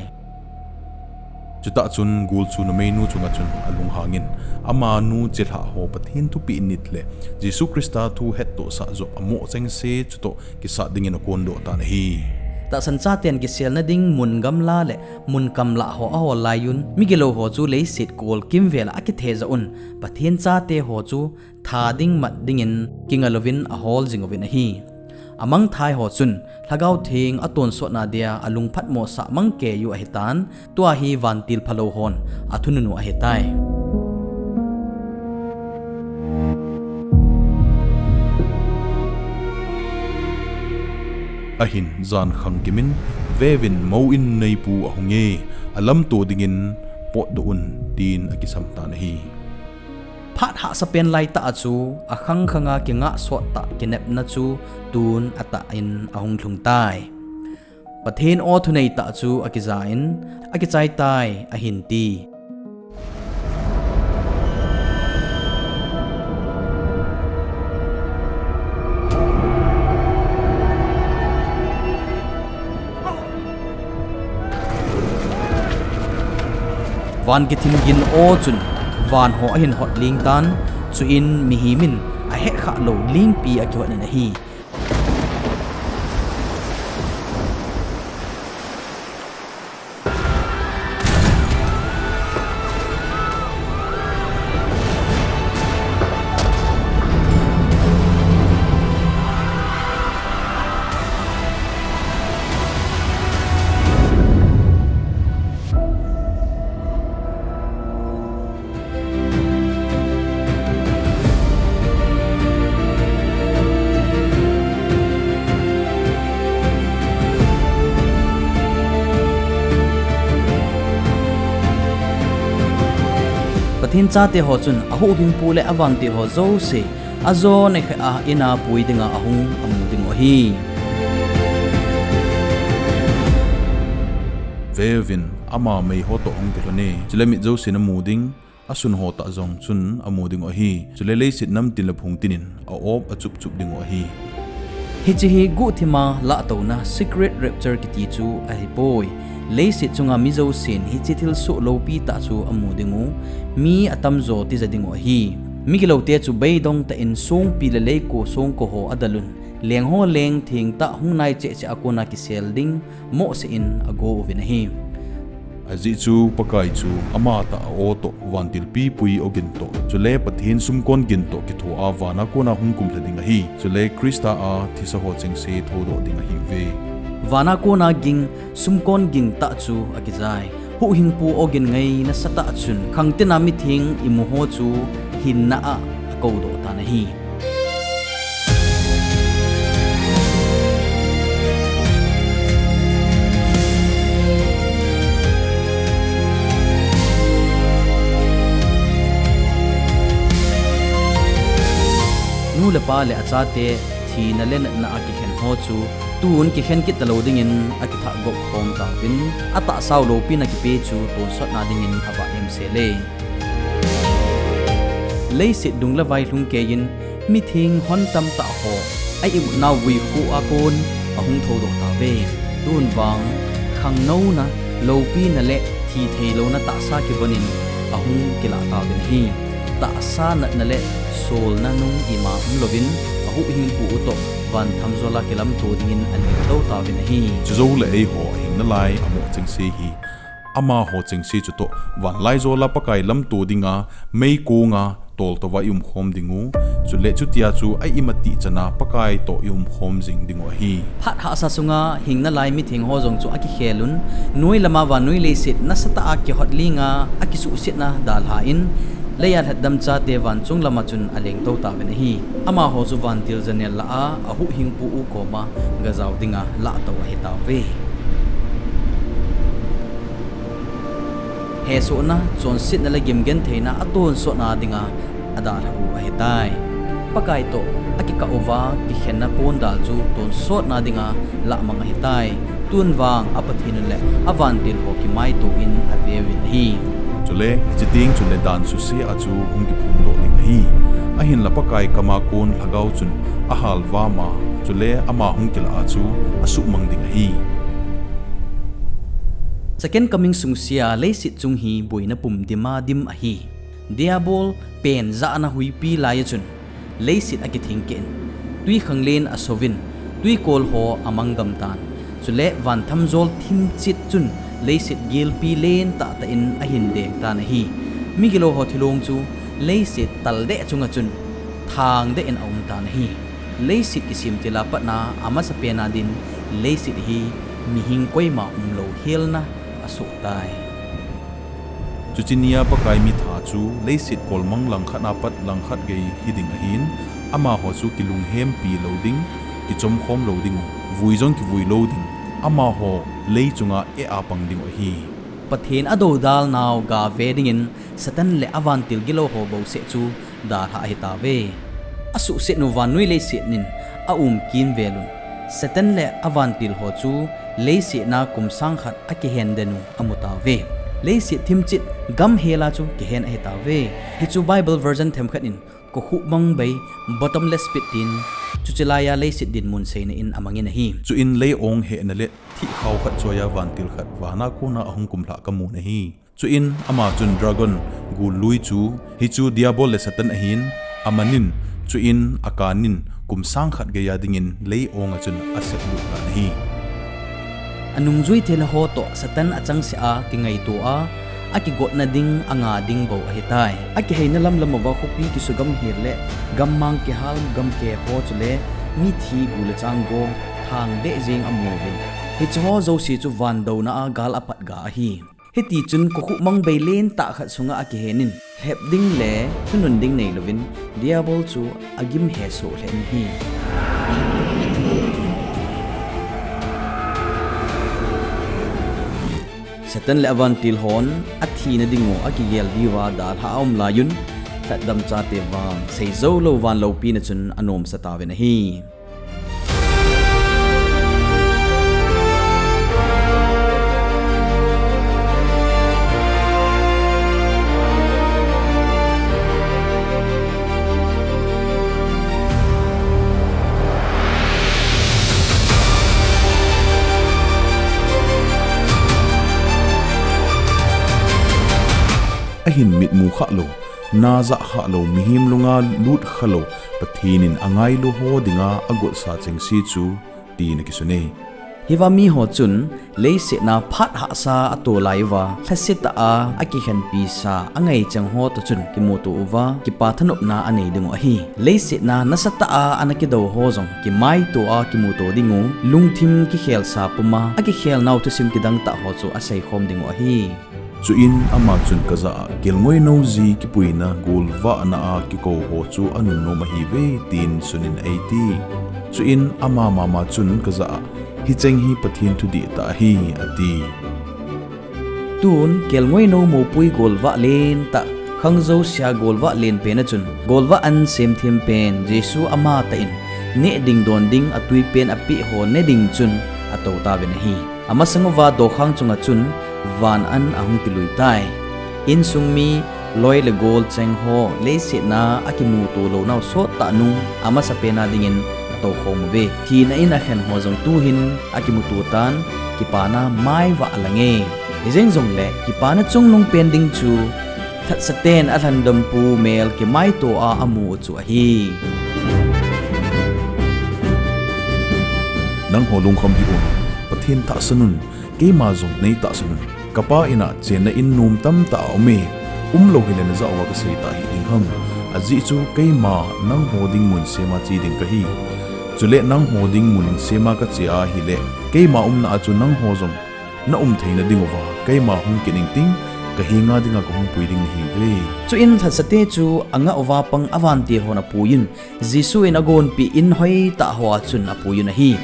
Chutah chun gul chu numeinu chunga chun alunghangin, amanu chelhah ho Pathen thupeh nit le Jesu Christa thu hettohsah joh amoh chengse chutoh kisat dingin akondoh tan ahi. Tahsan chaten kiselna ding mun gamla le mun kamlah ho ahol laiyun, migilou ho chu leiset kol kimvela akithejah un, Pathen chate ho chu tha ding mat dingin kingalouvin ahol jinguvin ahi. Amangthai ho chun Lhagao Theng atonsotna dia alungphatmosah mangkeiyu ahitan, tua hi vantil phalou hon athununu ahitai. Ahin jan khangkimin, veuvin, mou in neipu ahunge, alamto dingin potdoh un, tin akisamtan ahi. Phat hahsapen laitah a chu akhang khanga kingah sottah kinepna chu tun atah in ahung lhungtai. Pathen aw thuneitah chu akijain, akichaitai, ahinti. Van kithing gin aw chun vanho ahin hot lengtan, chuin mihemin ahetkhah lou lengpi akihotnin ahi. Pathen chateho chun ahuhhingpu le avante ho jouse ajo nekheh a in a pui dinga ahung amu dingu ahi. Veuvin, ama meiho toh ahung kilhone, chule mit jousen amu ding, asunho tah jong chun amu dingu ahi. Chule leiset namtin le phungtinin a-op achupchup dingu ahi. Hiche hi guhthima lahtouna, secret rapture, kiti chu ahipoi. Leiset chunga mi jousen hiche thilsoh loupitah chu amu dingu, mi atamjo tija dingu ahi. Migiloute chu beidongtah in songpi le leiko songkoho adalun, lengho leng thengtah hung nai chehcheh a kona kisel ding mohseh in agouvin ahi. Ajeh chu Pakai chu amatah a-o toh, vantil pipui ogin toh, chule Pathen sumkon gin toh kithoa vana kona hung kumlha ding ahi. Chule Christa a thisaho chengse thoudoh ding ahiuve. Vana kona ging, sumkon gingtah chu akijai. Huhhingpu ogin ngai nasatah chun khangtina mitheng imuho chu hinna a akoudoh tan ahi. Nu le pa le achate thina le natna a kikhen ho chu tun kikhen kit talou dingin akithah gop khom tauvin, atahsau loupina kipe chu tonsotna dingin avah em sele. Leiset dung le vai lhung keiyin mitheng hon tamtah ho a-i utnau vui khu a kon ahung thoudoh tauve. Tun vang khangnouna, loupina le thi theilouna tahsa kivonin ahung kilah tauvin ahi. Tahsa natna le solna nung ima umlouvin, ahuhhingpu u toh vanthamjol a kilamto dingin alengtou tauvin ahi. Chujou le eiho ahing nalai amoh chengse hi amaho chengse chutoh vanlaijol a Pakai lamto dinga meikonga toltouva i-umkhom dingu, chule chutia chu a-i matih chana Pakai toh i-umkhom jing dingu ahi. Phat hahsa sunga hing nalai mitheng ho jong chu akikhelun, noi lama vannoi leiset nasatah a kihot linga akisuhsetna dalhan, leiya lhatdam chate vanchung lama chun alengtou tauvin ahi. Amaho chu vantil janel lah a ahuhhingpu u koma gajao dinga lahtou ahitauve. Hesohna, chonsetna le gimgentheina atonsotna dinga adalhah u ahitai. Pakai toh akikah uva kikhenna pondal chu tonsotna dinga lahmang ahitai. Tun vang a Pathen u le avantil ho kimaitoh in aveuvin ahi. Chule hiche teng chule dan suse a chu hung kiphongdoh ding ahi. Ahinla Pakai kama kon lhagao chun ahalvama, chule ama hung kilah a chu asuhmang ding ahi. Second Coming sungse a leiset chung hi boina pum dima dim ahi. Diabol pen jahna huipi laiya chun leiset akithing keh in, twikhanglen asouvin, twikol ho amang gamtan, chule vanthamjol thimchet chun leiset gelpi lentah tah in ahin dengtan ahi. Migilou ho thilong chu leiset taldeh chunga chun thangdeh in aumtan ahi. Leiset kisem tila patna amasapena din leiset hi mihing koima umlou helna asohtai. Chuche nia Pakai mitha chu leiset kolmang langkhat apat langkhat gei hiding ahin, amaho chu kilunghempi lou ding, kichomkhom lou dingu, vui jong kivui lou ding, amaho lei chunga eh a pang dingu ahi. Pathen adoudalnau gave dingin Satan le avantil gilou ho bouseh chu dalhah ahitauve. Asuhset u vannoi leiset in aum kimvelun, Satan le avantil ho chu leiset a kum sang khat akihen den u amutauve. Leiset thimchet gamhel a chu kihen ahitauve. Hichu Bible version themkhat in kokhuh mangbei, bottomless pit tin, chuche laiya leiset dinmun seina in amangin ahi. Chuin lei-ong hehna le thihkhao khat choiya vantil khat vana kona ahung kumlhah kamun ahi. Chuin ama chun dragon gullui chu, hichu Diabol le Satan ahin, amanin, chuin akanin, kum sang khat geiya dingin lei-onga chun aseplut tan ahi. Anungjui thilha ho toh Satan achangseh a kingaito a, akigotna ding anga ding bou ahitai. Akiheina lamlam uva khopi kisugamhel le gammang kihal gamke ho chule mithi gu le chang go thangdeh jeng amuve. Hicheho jouse chu vandouna a gal apatga ahi. Hitichun kokhuh mangbei lentah khat sunga akihenin, lhep ding le thunun ding neilouvin, Diabol chu agim hesoh lheh in ahi. Satan le avantil hon athina dingu akigel diuva dalhah a aum laiyun, lhatdam chate vang seijoulou vanloupina chun anomsa tauvin ahi. Ahin mitmu khalou, najah khalou, mihem lunga lut khalou, Pathen in angailu ho dinga agotsa chengse chu, tin akisune. Hiva miho chun, leiset a phat hahsa atoh laiuva, lhasetah a akikhenpisa angaichang ho toh chun kimuto uva, kipa thanopna anei dingu ahi. Leiset a nasatah a ana kidou ho jong kimaito a kimuto dingu, lungthim kikhelsa puma akikhelnau thusim kidangtah ho chu aseikhom dingu ahi. Chuin ama chun kajah a, kelngoinou ji kipuina golvahna a kikou ho chu anunnom ahiuve, tin sunin eiti. Chuin ama mama chun kajah a, hicheng hi Pathen thudihtah ahi, ati. Tun kelngoinou moupui golvah lentah Khangjousea golvah lenpen a chun, golvah an semthem pen Jesu amatah in neh ding don ding a twipen apeh ho ne ding chun atou tauvin ahi. Amasang uva dokhang chunga chun van an ahung kilui tai. Insung mi loi le gol cheng ho leiset a akimuto lounau sottah nung amasapen a dingin atoukhom uve. Thina in akhen ho jong tuhin akimuto tan, kipana maivah alange. Hijeng jongle kipana chungnung pen ding chu lhatsaten alhandampu mel kimaito a amu u chu ahi. Nangho lungkham hih un, Pathen tahsan un, keima jong neitahsan un. Kapa in a chenna in nom tamtah aume, umlou hile najah uva kasei tah hih ding ham. Ajeh chu keima nangho ding mun sema che ding kahi. Chule nangho ding mun sema kache ahile, keima umna a chu nangho jong naum theina dinguva keima hung kit ingting, kahenga dinga kahung pui ding nahiuve. Chuin lhatsate chu angah uva pang avantil hon apuiyun, Jesu in agonpeh in hoitah hoa chun apuiyun ahi.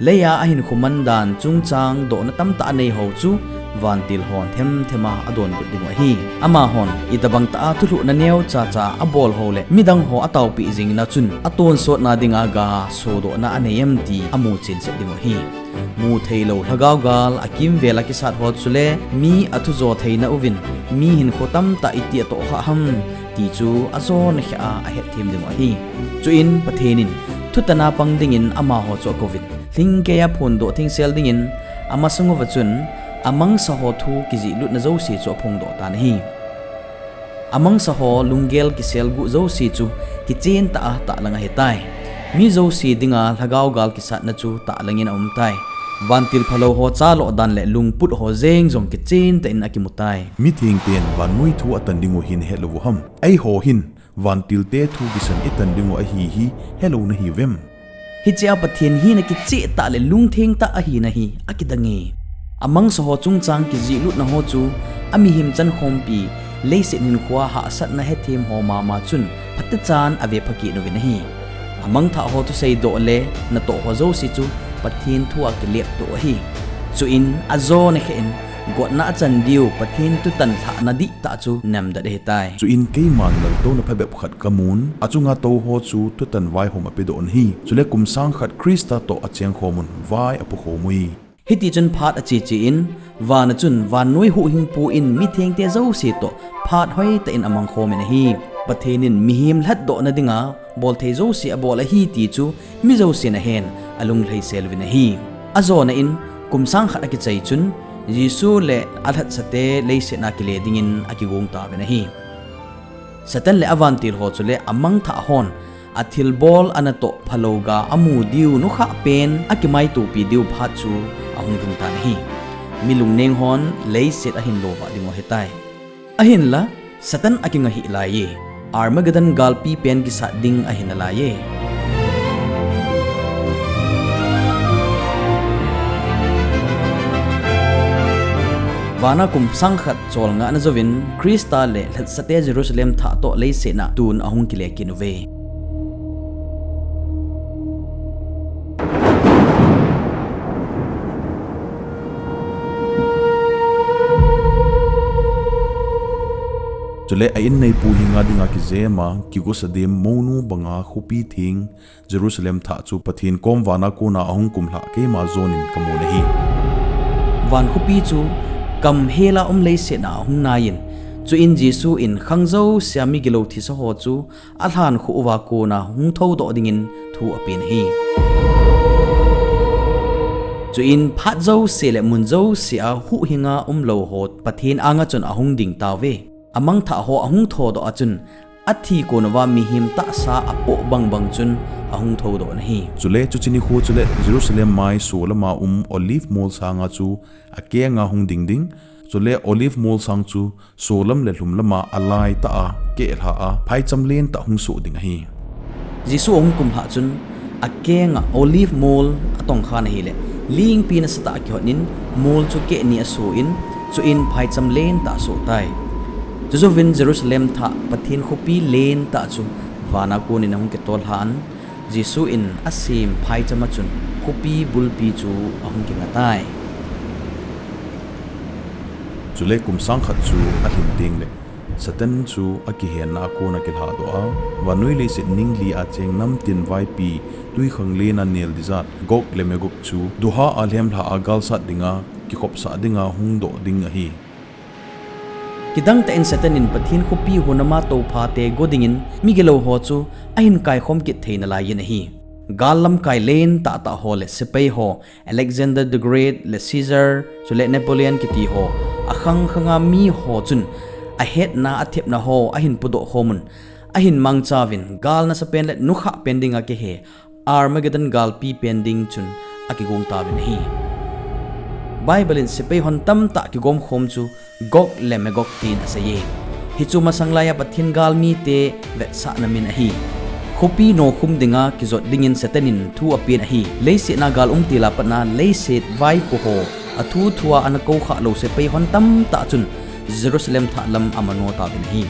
Leiya ahinkho mandan chungchang dohna tamtah anei ho chu vantil hon themthem a adonbut dingu ahi. Amahon itobang tah a thulhuhna neocha cha abol ho le midang ho ataopeh jingna chun atonsotna dinga ga sodohna anei em ti amu chenset dingu ahi. Mutheilou lhagao gal akimvel a kisat ho chule mi athujo theina uvin mi hinkho tamtah iti atohkhah ham ti chu ajona kheh a ahetthem dingu ahi. Chuin Pathen in thutan a pang dingin amaho chu akouvin, lhingkeiya phondoh thengsel dingin amasang uva chun amangsaho thu kijehlutna jouse chu aphongdoh tan ahi. Amangsaho lunggel kiselguh jouse chu kichentah a tahlang ahitai. Mi jouse dinga lhagao gal kisatna chu tahlangin aumtai. Vantil phalou ho chaloh dan le lungput ho jeng jong kichentah in akimutai. Mithengten vannoi thu atan dingu hi nahet lou u ham? Eiho hin vantilte thu kisan itan dingu ahi hi helou nahiuvem? Hichea Pathen hina kichehtah le lungthengtah ahina hi akidange. Amangsaho chungchang kijehlutna ho chu amihem chankhompi, leiset hinkhoa hahsatna hethem ho mama chun phatechan avepha kit uvin ahi. Amangthah ho thuseidoh le natoh ho jouse chu Pathen thua kileptoh ahi. Chuin ajona kheh in gotna achan diu Pathen thutan lhahna dihtah chu nemdet ahitai. Chuin keiman laltouna phabep khat kamun, achunga touho chu thutan vaihom apedoh nahi. Chule kum sang khat Christa toh achengkhom un, vai apukhom ui. Hitichun phat acheche in, vana chun vannoi huhhingpu in mithengte jouse toh phat hoitah in amangkhomin ahi. Pathen in mihem lhatdohna dinga bolthei jouse abol ahi ti chu mi jousen ahen, alunglhaisel uvin ahi. Ajona in, kum sang khat akichai chun, Jesu le alhatsate leiset a kile dingin akigong tauvin ahi. Satan le avantil ho chule amangthah hon athilbol anatoh phalou ga amu diu nukhah pen akimaitopi diu phat chu ahung lhung tan ahi. Mi lungneng hon leiset ahin lovah dingu ahitai. Ahinla, Satan akinga hih laiye, Armageddon galpi pen kisat ding ahi nalaiye. Vana kum sang khat cholngahna jouvin Christa le lhatsate Jerusalem thah toh leiset a tun ahung kile kit uve. Chule a-inneipu henga dinga kijema, kigosa dem, mounu banga khopi theng Jerusalem thah chu Pathen kom vana kona ahung kumlhah keima jonin kamun ahi. Van khopi chu kam hela um leiset a ahung naiyin, chuin Jesu in khang jousea migilou thisa ho chu alhankhuh uva kona hung thoudoh dingin thu apen ahi. Chuin phat jouse le mun jousea huhhinga umlou ho Pathen anga chun ahung ding tauve. Amangthah ho ahung thodoh a chun, athi konuva mihem tahsa apoh bangbang chun ahung thoudoh nahi. Chule chuche nikho chule Jerusalem mai solama um Olive mol sanga chu akenga hung ding ding. Chule Olive mol sang chu solam le lhumlama alaitah a kehlha a phaicham lentah hung soh ding ahi. Jesu ahung kumlhah chun akenga Olive mol atongkhan ahile, lingpi nasatah a kihotnin mol chu kehni asoh in, chuin phaicham lentah asoh tai. Chujouvin Jerusalem thah Pathen khopi lentah chu vana konin ahung kitol lhan, Jesu in asem phaichama chun khopi bulpi chu ahung kingatai. Chule kum sang khat chu alhin tengle, Satan chu akihenna a kona kilhadoh a, vannoi leiset ning li a cheng namtin vaipi, twikhanglen a nel dijat, Gog le Magog chu duha a lhemlha a galsat dinga, kikhopsah dinga hungdoh ding ahi. Kidangtah in Satan in Pathen khopi hunama touphate go dingin migilou ho chu ahin kaikhom kit thei nalaiyin ahi. Gal lamkai len tahtah ho le sepai ho, Alexander the Great le Caesar, chule Napoleon kiti ho, akhang khanga mi ho chun ahetna athepna ho ahin pudoh khomun, ahin mangchauvin gal nasapen le nukhah pen dinga kihe Armageddon galpi pen ding chun akigong tauvin ahi. Bible in sepai hon tamtah kigom khom chu Gog le Magog tin aseiye. Hichu masang laiya Pathen galmite vetsahna min ahi. Khopi nokhum dinga kijot dingin Satan in thu apen ahi. Leiset a gal umtil a patna leiset vaipo ho, athu thua ana koukhah lou sepai hon tamtah chun Jerusalem thah lam amano tauvin ahi.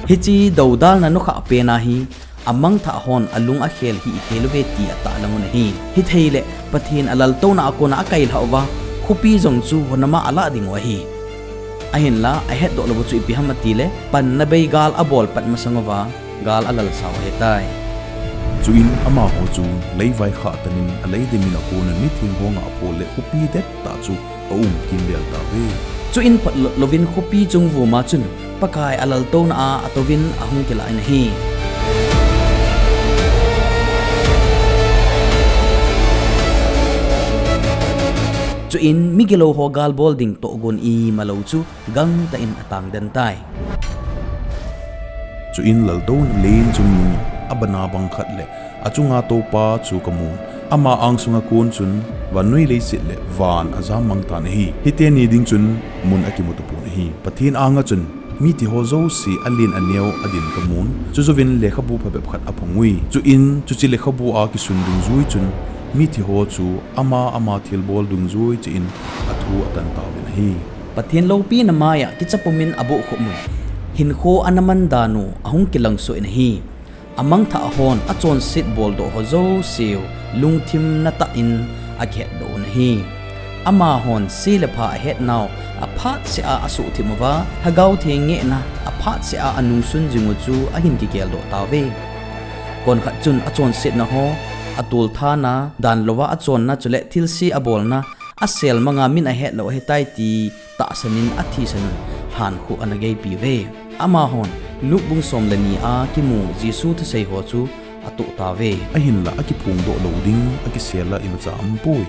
Hiche doudalna nukhah pen ahi. Amangthah hon alung akhel hihkhel uve ti atahlang un ahi. Hitheile Pathen alaltouna a kona akailhah uva, khopi jong chu hunama alah dingu ahi. Ahinla ahetdoh louvu chu ipi ham atile, panna bei gal abol pat masang uva gal alalsau ahitai. Chuin amaho chu leivai khahtan in alei dimin akonun mitheng ho ngahpho le khopi dettah chu aum kimvel tauve. Chuin phatlot louvin khopi chung vuma chun Pakai alaltouna a atouvin ahung kilah in ahi. Chuin migilou ho galbol ding tohgon imalou chu gangtah in atangden tai. Chuin laltouna len chungnung abana bang khat le achunga toupa chu kamun, ama angsunga kon chun vannoi leiset le van ajammang tan ahi. Hiteni ding chun mun akimu tapon ahi. Pathen anga chun mithi ho jouse alen aneo adin kamun, chujouvin lekhabu phabep khat aphongui. Chuin chuche lekhabu a kisun dungjui chun mithi ho chu ama ama thilbol dungjui cheh in athu atan tauvin ahi. Pathen loupina maiya kicha pumin abohkhup un, hinkho ana man dan u ahung kilangsoh in ahi. Amangthah hon achonset boldoh ho jouseu lungthim natah in akihetdoh un ahi. Amahon se le pha ahetnau aphatseh a asuhthip uva, Lhagao Theng ngehna aphatseh a anungsun jingu chu ahin kigeldoh tauve. Konkhat chun achonsetna ho, atolthana, danlouva achonna chule thilse abolna, aselmanga min ahetlou ahitai ti tahsan in athisan un lhankhuh ana geipiuve. Amahon Luke bung som le ni a kimu Jesu thusei ho chu atoh tauve. Ahinla akiphongdoh lou ding akisel a imacha aumpoi.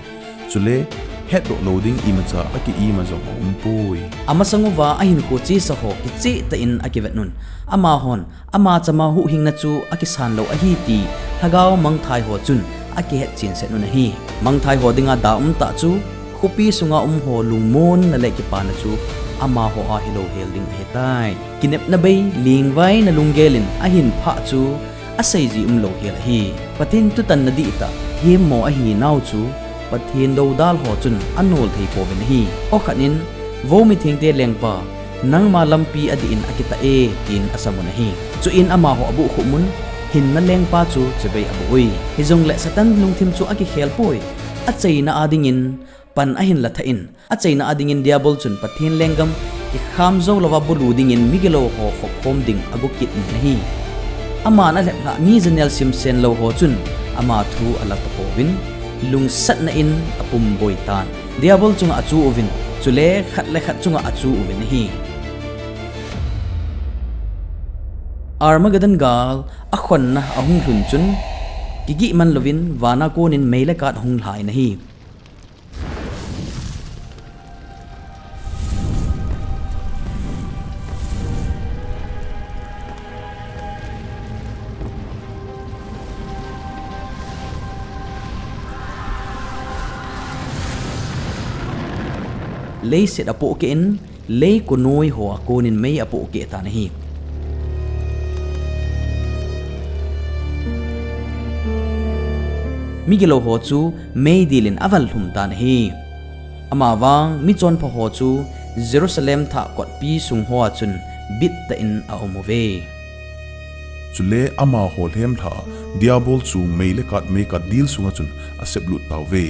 Chule hetdoh lou ding imacha aki-ima jong aumpoi. Amasang uva ahinkho chesa ho kichehtah in akivet un, amahon ama chama huhhingna chu akisan lou ahi ti lhagao mangthai ho chun akihetchen set un ahi. Mangthai ho dinga da umtah chu khopi sunga um ho lungmonna le kipana chu amaho a hilou hel ding ahitai. Kinepna bei, lengvaina lunggel in ahin phah chu aseiji umlou hel ahi. Pathen thutanna dihtah themmo ahinau chu Pathen doudal ho chun anol thei pouvin ahi. Okhat in, Vo mithengte lengpa, nangma lampi adih in akitah e, tin asam un ahi. Chuin amaho abohkhup un, hinna lengpa chu chibai aboh ui. Hijongle Satan lungthim chu akikhel poi. Achaina adingin pan ahin la thah in, achaina adingin Diabol chun Pathen lenggam kikham jou louva bulu dingin migilou ho khopkhom ding ago kit in ahi. Aman alheplhah mi janel simsen lou ho chun ama thu ala tapouvin, lungsatna in apumboi tan. Diabol chunga achu uvin, chule khat le khat chunga achu uvin ahi. Armageddon gal akhonna ahung lhun chun, kigihman louvin vana konin mei le kat ahung lha in ahi. Leiset apohkeh in, leiko noi hoa konin mei apohkeh tan ahi. Migilou ho chu meidil in avallhum tan ahi. Amavang michonpha ho chu Jerusalem thah kotpi sung hoa chun bittah in aum uve. Chule amaho lhemlha a Diabol chu mei le kat, mei kat dil sunga chun aseplut tauve.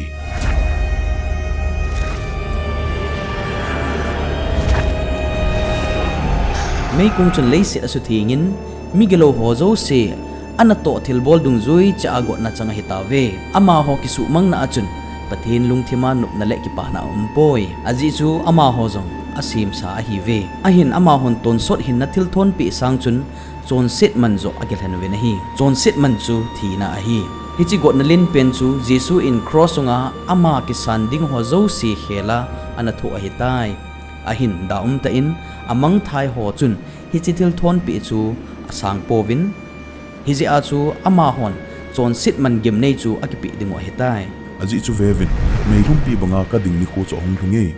Meikong chun leiset asuthengin, migilou ho jouse anatoh thilbol dungjui cheh a gotna chang ahitauve. Amaho kisuhmangna a chun Pathen lungthima nopna le kipana aumpoi. Ajeh chu amaho jong asemsa ahiuve. Ahin amahon tonsot hinna thilthonpeh sang chun chonset man joh akilhen uvin ahi. Chonset man chu thina ahi. Hiche gotna lenpen chu Jesu in cross sunga ama kisan dingho jouse khel a anathoh ahitai. Ahin da umtah in amangthai ho chun hiche thilthonpeh chu asangpouvin, hijeh a chu amahon chonset man gimnei chu akipeh dingu ahitai. Ajeh chu veuvin, meilhumpi banga kading nikho chu ahung lhunge.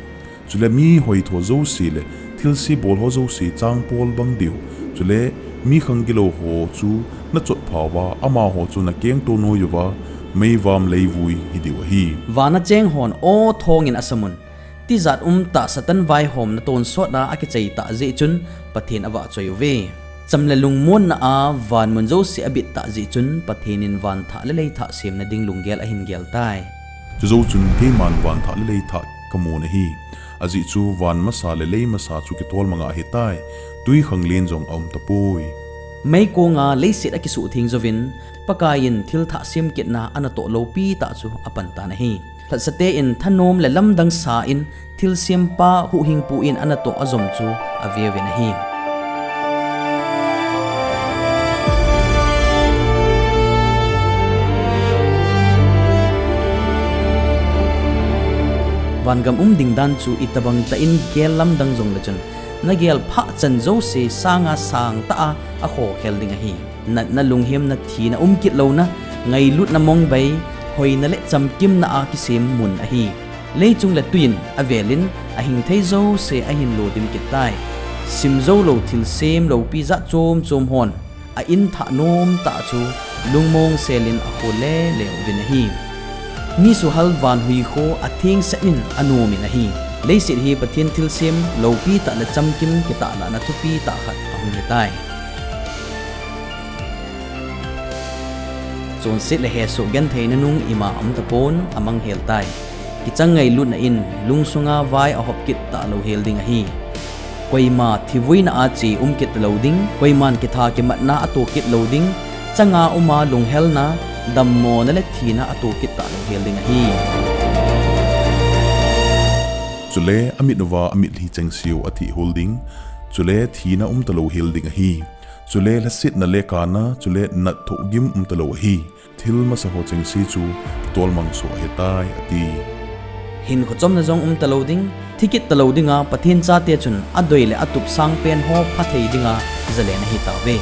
Chule mi hoitho jouse le thilse bolho jouse changpol bang diu, chule mi khang gilouho chu nachotphauva, amaho chu nakengto noi uva, meivam leivui hidiu ahi. Vana chenghon aw thongin asamun, tijat umtah Satan vaihomna tonsot a akichai tah jeh chun Pathen avahchoi uve. Cham le lungmonna a vanmun jouse abit tah jeh chun Pathen in vanthah le leithah semna ding lunggel ahin geltai. Chujou chun keiman vanthah le leithah kamun ahi. Ajeh chu van masa le lei masa chu kitolmanga ahitai. Twikhanglen jong aumtapoi. Meikonga leiset akisuhtheng jouvin, Pakaiyin thilthah semkitna anatoh loupitah chu apantan ahi. Lhatsate in thanom le lamdang sa in thilsempa huhhingpu in anatoh ajom chu aveuvin ahi. Vangam um ding dan chu itobang tah in gel lamdang jongle chun, nagel phahchan jouse sanga sangtah a akhokhel ding ahi. Natna, lunghemna, thina, umkit louna, ngailutna, mongbai, hoina le chamkimna a kisem mun ahi. Leichung le twiin avelin ahingthei jouse ahin lodim kittai. Simjoulou thilsem loupi jat chom chom hon a-in thah nomtah chu lungmong selin akhol lele uvin ahi. Mi suhal vanhui kho athengset in anomin ahi. Leiset hi Pathen thilsem loupitah le chamkim kitahlahna thupitah khat ahung hitai. Chonset le hesoh gentheina nung ima aumtapon, amangheltai. Kichang ngailutna in lungsunga vai ahop kit talou hel ding ahi. Koima thivuina a che umkit talou ding, koiman kitha kimatna ato kit lou ding, changa uma lunghelna, dammona le thina ato kit talou hel ding ahi. Chule amit uva amitlhi chengseu athihhul ding, chule thina umtalou hel ding ahi. Chule lhasetna le kana, chule nat thohgim umtalou ahi. Thil masaho chengse chu tolmang soh ahitai, ati. Hinkho chomna jong umtalou ding, thikit talou dinga Pathen chate chun adei le atup sangpenho phathei dinga zalen ahitauve.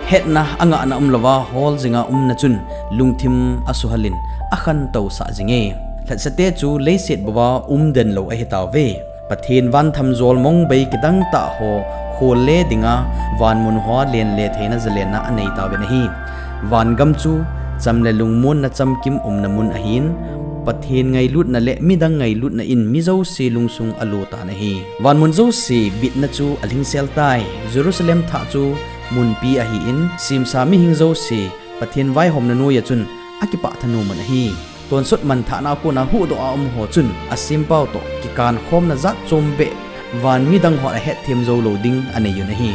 Hetna angahna umlouva hol jinga umna chun lungthim asuhalin akhantousah jinge. Lhatsate chu leiset bouva umden lou ahitauve. Pathen vanthamjol mongbai kidangtah ho kholle dinga vanmun hoa lenle theina zalenna aneitauvin ahi. Vangam chu cham le lungmonna chamkim umna mun ahin, Pathen ngailutna le midang ngailutna in mi jouse lungsung alotan ahi. Vanmun jouse bitna chu alhingseltai. Jerusalem thah chu munpi ahin, semsa mihing jouse Pathen vaihomna noiya chun akipah thanom un ahi. Tonsot manthahna a kona huhdoh a umho chun asempau toh kikankhomna jat chombeh van midang hon ahetthem joulou ding aneiyun ahi.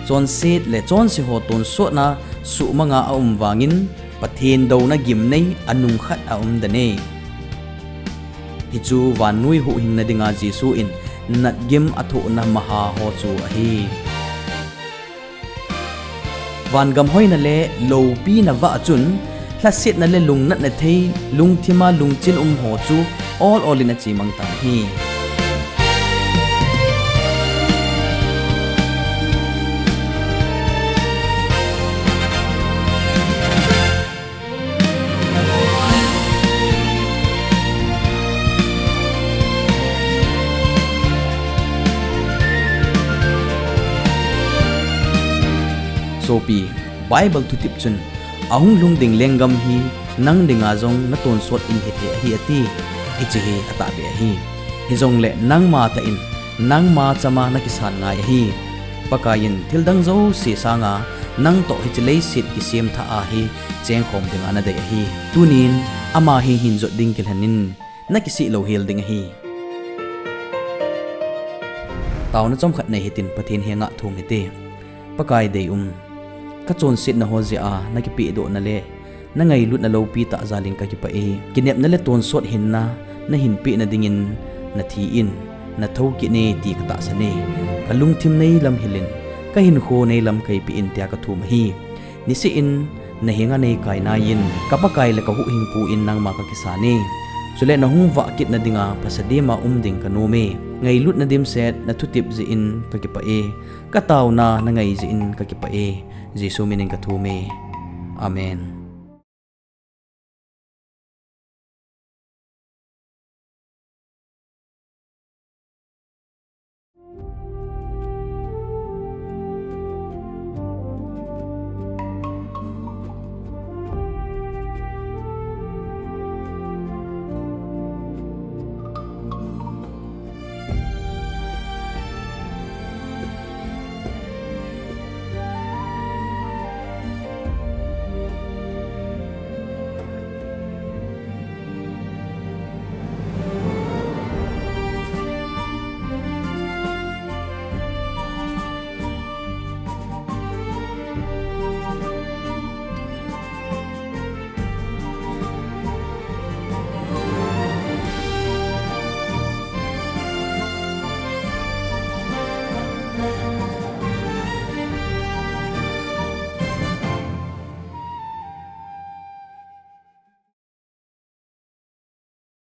Chonset le chonse ho tonsotna suhmanga aum vangin Pathen douna gimnei anung khat aum den e. Hichu vannoi huhhingna dinga Jesu in natgim athohna maha ho chu ahi. Vangam hoina le loupina vah chun lhasetna le lungnatna thei, lungthima lungchin um ho chu ol ol in achemang tan ahi. Sopi, Bible thutep chun, ahung lhung ding lenggam hi nang dinga jong natonsot in hithei ahi ati. Hiche hi atahbeh ahi. Hijongle nangma tah in, nangma chama nakisan ngai ahi. Pakai in thildang jouse sanga nangtoh hiche leiset kisem thah a hi chengkhom dinga nadei ahi. Tunin ama hi hinjot ding kilhen in, nakisih louhel ding ahi. Taona chomkhat nei hitin Pathen henga thum hite. Pakai deium, kachonsetna ho jeh a nakipehdohna le nangailutna loupi tah jal in kakipah e. Kinepna le tonsot hinna nahin pehna dingin nathi in, nathou kit e ti katahsan e. Kalungthim neilam hil in, kahinkho neilam kaipeh in tia kathum ahi. Niseh in nahenga neikai nai in, kaPakai le kahuhhingpu in nangma kakisan e. Chule nahung vah kitna dinga phasadima um ding kanom e. Ngailutna dimset nathutep jeh in kakipah e. Kataona nangai jeh in kakipah e. Jesu min in kathum e. Amen.